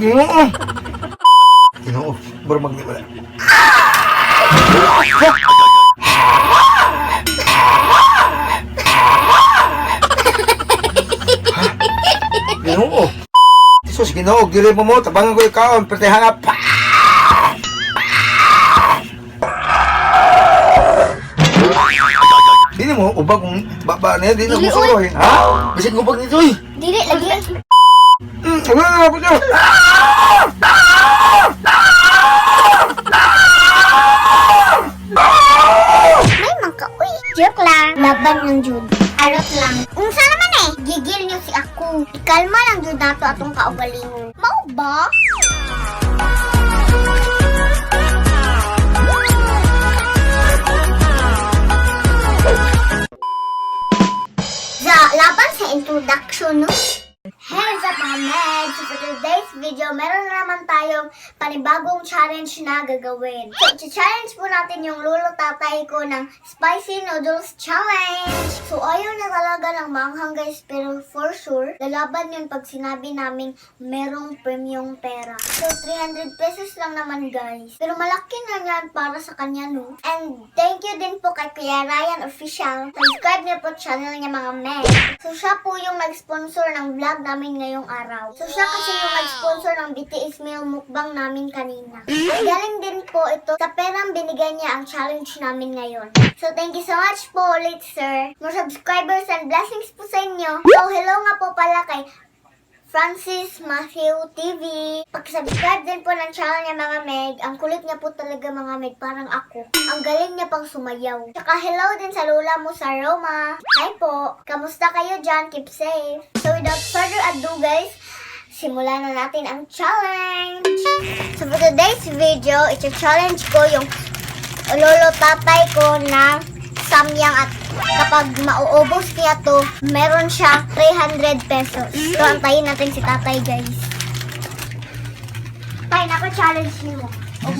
Ginoo. Ginoo, bro magdi wala. Ginoo. Jesus, Ginoo, dili mo mo tabangan ko ikaon, perti hangap. Pa! Dili mo ubag kung baba niya, dili mo Dili, suroy. Ha? Bisig ubag nito eh. Dili lagi. Wala na po siya. May mangka, uy. Joke lang. Laban lang jud. Arot lang. Unsa naman eh? Gigil niyo si ako. Ikalma lang jud nato atong kaugalingon. Mao ba? Sa laban sa introduction, no? Hey, what's up, mga meds? So for today's video, meron na naman tayong panibagong challenge na gagawin. So, challenge po natin yung lolo tatay ko ng Spicy Noodles Challenge. So, ayaw na talaga ng manghang, guys, pero for sure, lalaban yun pag sinabi naming merong premyong pera. So, 300 pesos lang naman, guys. Pero malaki na yan para sa kanya, no? And thank you din po kay Kuya Ryan Official. Subscribe niyo po channel niya, mga men. So, siya po yung nag-sponsor ng vlog namin ngayong araw. So, siya kasi yung nag-sponsor ng BTS Meal Mukbang namin kanina. At galing din po ito sa perang binigay niya ang challenge namin ngayon. So, thank you so much po ulit, sir. More subscribers and blessings po sa inyo. So, hello nga po pala kay Francis Matthew TV. Pag-subscribe din po ng channel niya, mga Meg. Ang kulit niya po talaga, mga Meg, parang ako. Ang galing niya pang sumayaw. Tsaka hello din sa lola mo sa Roma. Hi po. Kamusta kayo dyan? Keep safe. So without further ado, guys, simulan na natin ang challenge. So for today's video, ito-challenge ko yung lolo tatay ko ng samyang at kapag mauubos niya to, meron siya 300 pesos. So, antayin natin si tatay, guys. Tay, nako challenge nimo. Og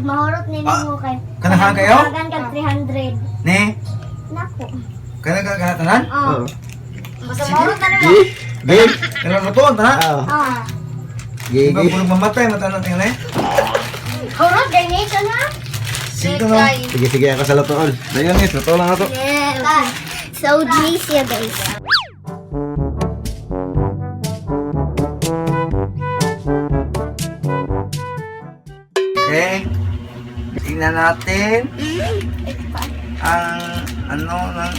mahurot ni nimo kay. Kanahan kayo? Kanahan kag 300. Ni, Nako. kana kana kana tanan? Oh. Basta mahurot na nimo. Gi, gi. Kana lutoon tanan? Ah, Ah. gi, Di ba gi. puro mamatay mata natin eh? Hurot ganito na. Sige no. Sige, sige, ako sa lutool. Dayon guys, luto lang ato. Yeah. So juicy, guys. Okay. Tingnan natin ang ano ng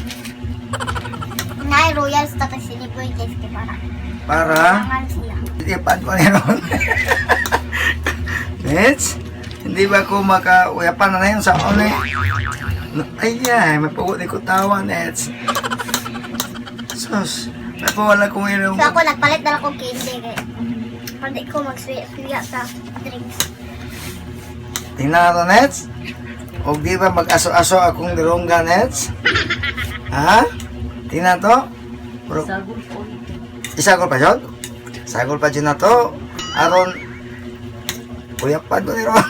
Nay royal sa siniboy, guys, kay para. para Tangan sila. ipan ko na ron. Nets, hindi ba ako makauyapan na yun sa ano eh? Ay, ay, may pagod ko tawa, Nets. Sus, may pawala kong ilong. So ako nagpalit na lang ko candy kay hindi ko magsuya sa drinks. Tingnan natin, Nets. O di ba mag-aso-aso akong dirongga, Nets? Ha? Tingnan to. Pero, isagol pa yun? Sagol pa dyan na to. Aron, uyapan ko ni Ron.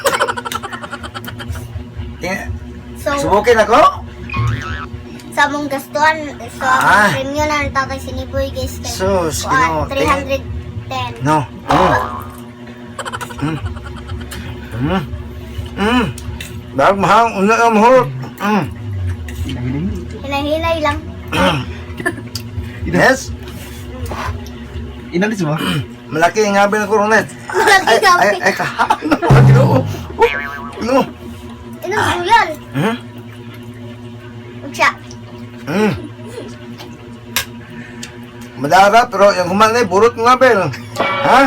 Tingnan- So Subukin ako? sa among gastuhan, so Ah. among premium na ng tatay siniboy, guys, kay Sus, kuan, Ginoo. 310. No. Oh. Dag mahang una ang mahurot. Hinay-hinay lang. Yes. Inalis mo? Malaki ang ngabi ng kuronet. Malaki Ay, ang ay, ngabi. ay, kahano. Ginoo. Oh, no. Inong royal. Siya. Madara, pero yung human na burot ng ngabel. Ha?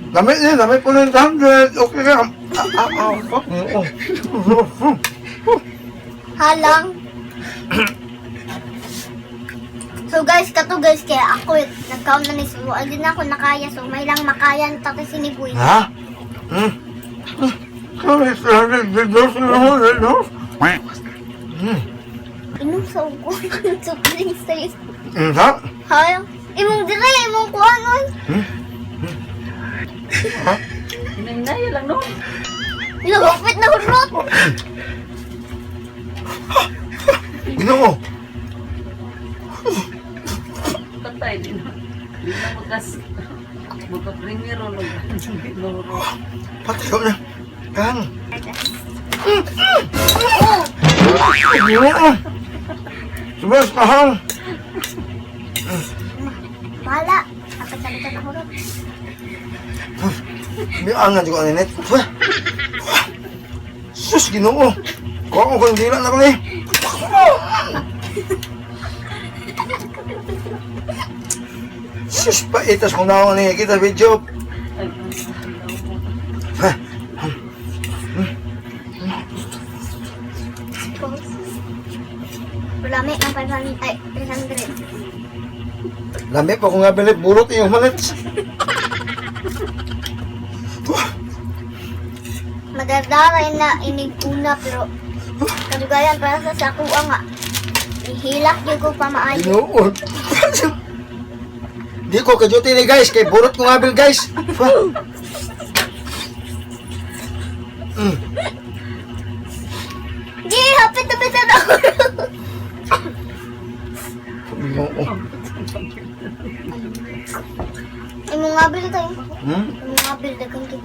Dami niya, dami po ng 100. Okay ka. Ah, ah, ah, ah, oh. Halang. So guys, kato guys, kaya ako nagkaon na ni Sumo. Hindi na ako nakaya. So may lang makaya ng tatay siniboy. Ha? Sorry, sorry, sorry, Inom sa ugo. So drinks tayo. Ha? Hay. Imong dire, imong kuha nun. Ha? Hinay lang no. Nilagupit na hurot. Ginoo. Patay din. Di na makas maka primero no. Ginoo. Patay ko na. Kang. Oh! Ginoo. Subas kahang. Bala! Kapit-kapitan ako ron. May angan ko ani net. Sus, Ginoo. Kuha ko kung dila na ko ni. Sus, paitas ko na ako ni kita video. Ha? Wala may ang 500, ay, 300. Lami pa kung nga bilit, burot iyong malit. Madardara na inig una pero kadugayan para sa sakuha nga. Ihilak gyud ko pa maayo. Ginoo. Di ko kajuti ni guys, kay burot ko nga bil guys. Ha? Di, hapit na bitan ako. Ginoo. Imong nga bil tayo. Hmm? Imong nga bil daghang kid.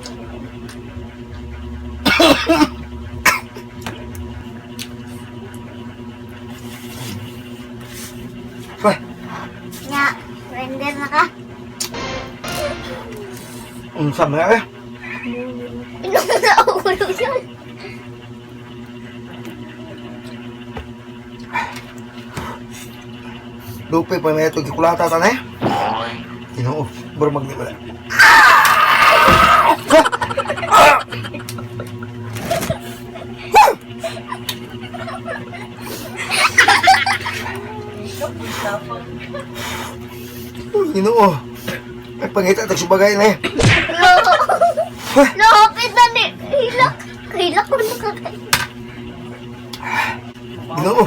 Ha? Nya, render na ka. Unsa man eh? Inom na ako siya. Lupi pa may ito gikulata tan eh. Ginoo, bro magdi wala. Ginoo. Ay pangita tag subagay na eh. No. No, hapit na ni. Hilak. Hilak ko na ka. Ginoo.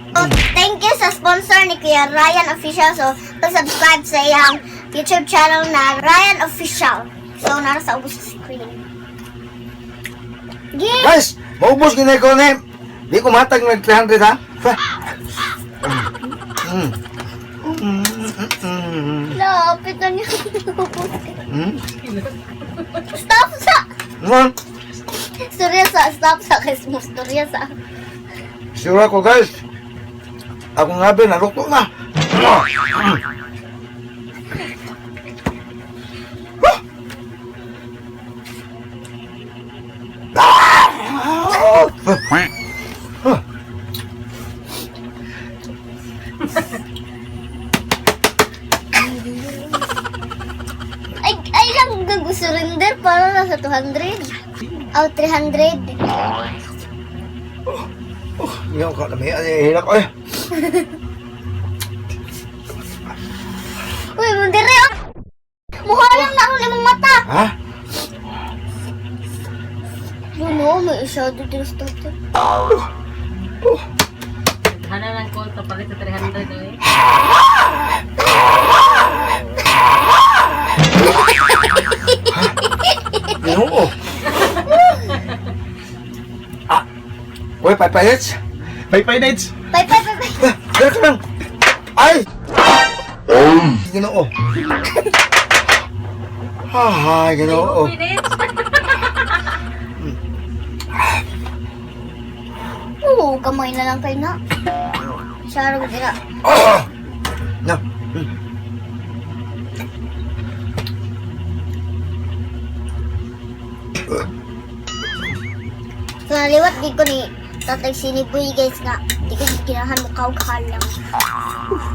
So, thank you sa sponsor ni Kuya Ryan Official. So, pa-subscribe sa iyang YouTube channel na Ryan Official. So, nara sa ubos sa screen. Gi! Guys, maubos gini ko ni. Di ko matag nag 300 ha. Ha? Mm. Mm. Mm. Lapit na niya. Mm. Stop sa! Mm. Storya sa, stop sa, Christmas. Storya sa. Sure ako guys. Ako nga ba, naluto na. Ay, ay lang gag-surrender para na sa 200. Aw, 300. Hindi ako kami. Ay, hirap ko eh. Uy, mundiri oh! Mukha lang na ang limang mata. Ha? Yun oh, may isa dito sa tatay. Hana ng call palit sa 300 eh. Ginoo. Ah. Uy, paypayets. Pay nights. Bye, bye, bye, bye. Ah, dali ka lang. Ay! Ginoo. Ah, ginoo. Minutes. Oo, gamay na lang kayo na. Sarap din na. Ah! Na. Mm. So, naliwat di ko ni Tatay Siniboy guys nga. Di ko ginahan mukha og halang.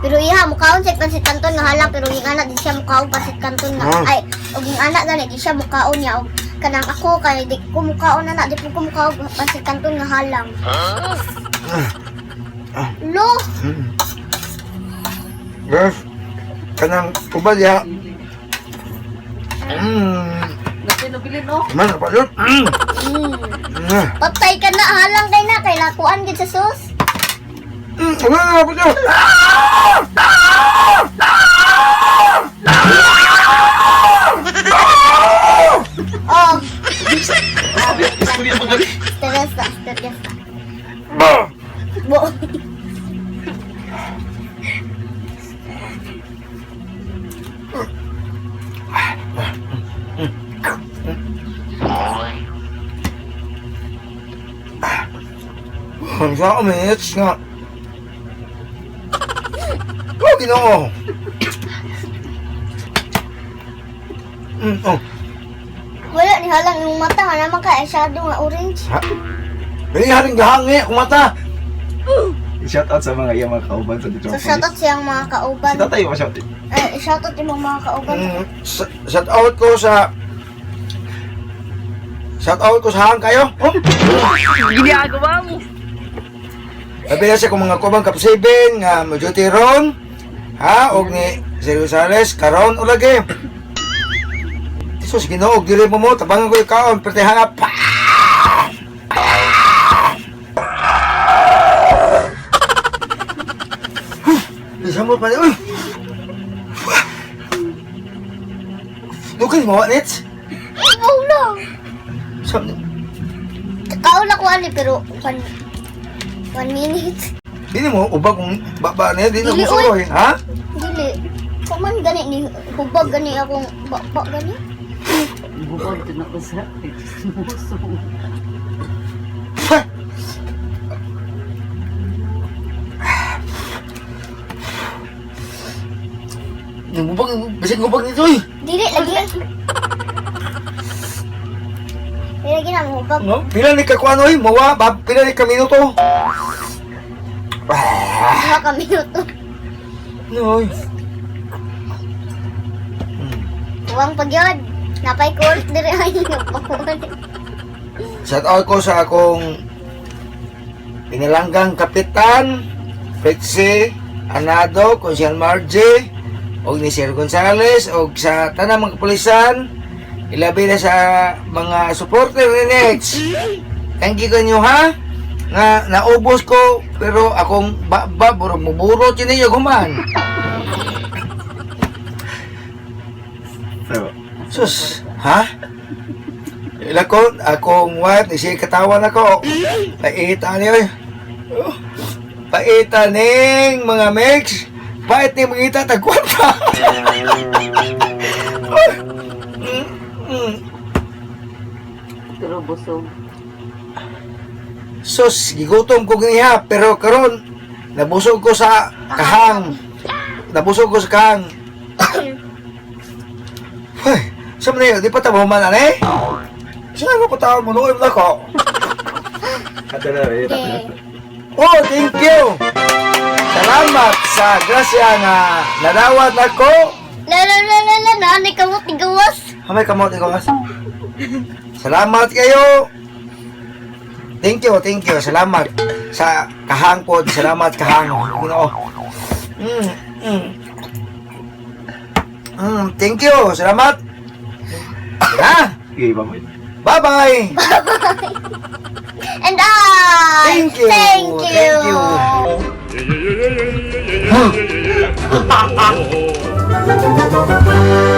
Pero iha, mukhaon sa pansit kanton nga halang. Pero yung anak di siya mukhaon pansit kanton nga. Ah. Ay, og yung anak gani di siya mukhaon niya. Og kanang ako kay di ko mukhaon na di po ko mukhaon pansit kanton nga halang. Lo, Mm. Guys, kanang ubad ya. Mm. Nagpinubili no. Man, napalot. Mm. mm. Mm. Patay ka na halang kay na kay lakuan gid sa sus. Mm. Wala na napalot. Oh, Istorya pa kami. Seryosa, seryosa. Bo. Ang sa minutes nga. Oh, Ginoo. Oh. Wala ni halang yung mata nga naman kay shadow nga orange. Ha? Dili haring gahangi akong mata. Shout out sa mga iyang mga kauban sa So Detroit. shoutout siyang mga kauban. Si tatay mo shout out. Eh, shoutout yung mga kauban. Shout out ko sa hang kayo. Oh. Ginagawa mo. Sabi na siya kung mga kubang kap 7 nga mo duty ron. Ha, og ni Sir Rosales karon o lagi. Jesus, Ginoo, dili mo mo tabangan ko yung kaon, perti hanga pa. Bisa mo pa uy. Dukay mo nits. Ikaw lang. Sa Kaon ako ani pero 1 minute. Dili mo ubag kung baba niya, dili Dili, mo suroy, ha? Dili. Kuman gani ni hubag gani akong baba gani. Bukod din ako sa chismoso. Nagubag, bisig gubag nito eh. Dili lagi. Dili lagi na mo hubag. No? Pila ni ka kuano eh, mawa, ba, pila ni ka minuto. Ah, 2 ka minuto. no. Eh. Uwang pagyod. Napay court diri ay nagpakuan. Shout out ko sa akong pinalanggang kapitan, Fritzy, Anado, Consial Margie, og ni Sir Gonzales, og sa tanang mga kapulisan, ilabi na sa mga supporter ni Nex. Thank you kanyo ha. Nga naubos ko pero akong baba burog muburo ninyo guman. So, Sus, ha? Ila ko, akong wife, ni siya katawan ako. Paita niyo. Eh. Oh, paita ning mga mix. Pait ni mga ita, tagkwarta. Pero busog. Sus, gigutom ko niya, pero karon nabusog ko sa kahang. Nabusog ko sa kahang. Ay, sa man di pa tabo man ane? Saan ko pa mo nooy mo ko? ato na rin. Okay. Oh, thank you. Salamat sa grasya nga nadawat nako. La la la la la na ni kamot ni gawas. Hamay kamot ikaw mas. Salamat kayo. Thank you, thank you. Salamat sa kahang po. Salamat kahang. Ginoo. Thank you. Salamat. Ha? Sige, bye-bye. Bye-bye. And I Thank you. Thank you. Thank you. Yeah, yeah, yeah, yeah, yeah, yeah, yeah, yeah, yeah.